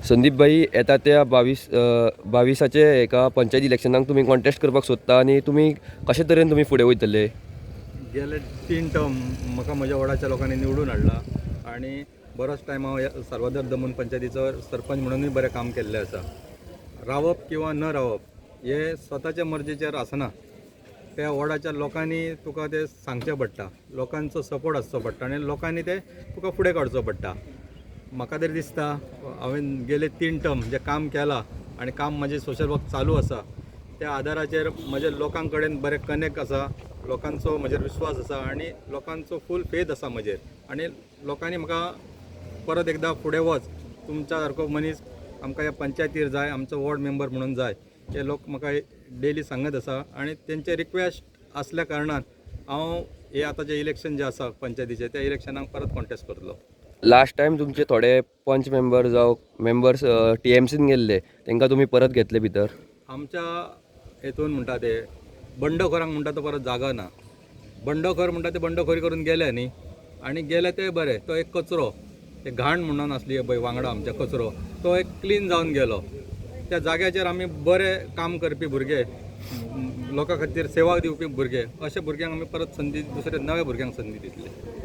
संदीप भाई, येता त्या 22 22aचे एका पंचायत इलेक्शनाक तुमी कॉन्टेस्ट करपाक सोदता आनी तुमी कशे तरेन तुमी फुडें वयतले? गेले 3 टर्म म्हाका म्हज्या वॉर्डाच्या लोकांनी निवडून हाडला आनी बरोच टायम हांव ह्या साल्वादोर दमून पंचायतीचो सरपंच म्हणूनय बरें काम केल्लें आसा. रावप किंवा न रावप हे स्वताच्या मर्जीचेर आसना. त्या वॉर्डाच्या लोकांनी तुका तें सांगचें पडटा, लोकांचो सपोर्ट आसचो पडटा आनी लोकांनी ते तुका फुडें काडचो पडटा. म्हाका तरी दिसता, हांवें गेले 3 टर्म जें काम केलां आनी काम म्हाजें सोशल वर्क चालू आसा, त्या आदाराचेर म्हजे लोकां कडेन बरें कनेक्ट आसा, लोकांचो म्हजेर विस्वास आसा आनी लोकांचो फूल फेथ आसा म्हजेर आनी लोकांनी म्हाका परत एकदां फुडें वच, तुमच्या सारको मनीस आमकां ह्या पंचायतीर जाय, आमचो वॉर्ड मेंबर म्हणून जाय, हे लोक म्हाका डेली सांगत आसा. आनी तेंचे रिक्वेस्ट आसल्या कारणान हांव हे आतां जें इलेक्शन जें आसा पंचायतीचें, त्या इलेक्शनाक परत कॉन्टेस्ट करतलो. लास्ट टायम तुमचे थोडे पंच मेंबर जावं मेंबर्स टीएमसीन गेल्ले, तांकां तुमी परत घेतले भितर? आमच्या हेतून म्हणटा ते बंडखोरांक म्हणटा तो परत जागा ना. बंडखोर म्हणटा ते बंडखोरी करून गेले न्ही, आनी गेले ते बरे. तो एक कचरो, ते घाण म्हणून आसली पळय वांगडा आमच्या कचरो, तो एक क्लीन जावन गेलो. त्या जाग्याचेर आमी बरे काम करपी भुरगे, लोकां खातीर सेवा दिवपी भुरगे, अशा भुरग्यांक आमी परत संदी, दुसऱ्या नव्या भुरग्यांक संदी दितले.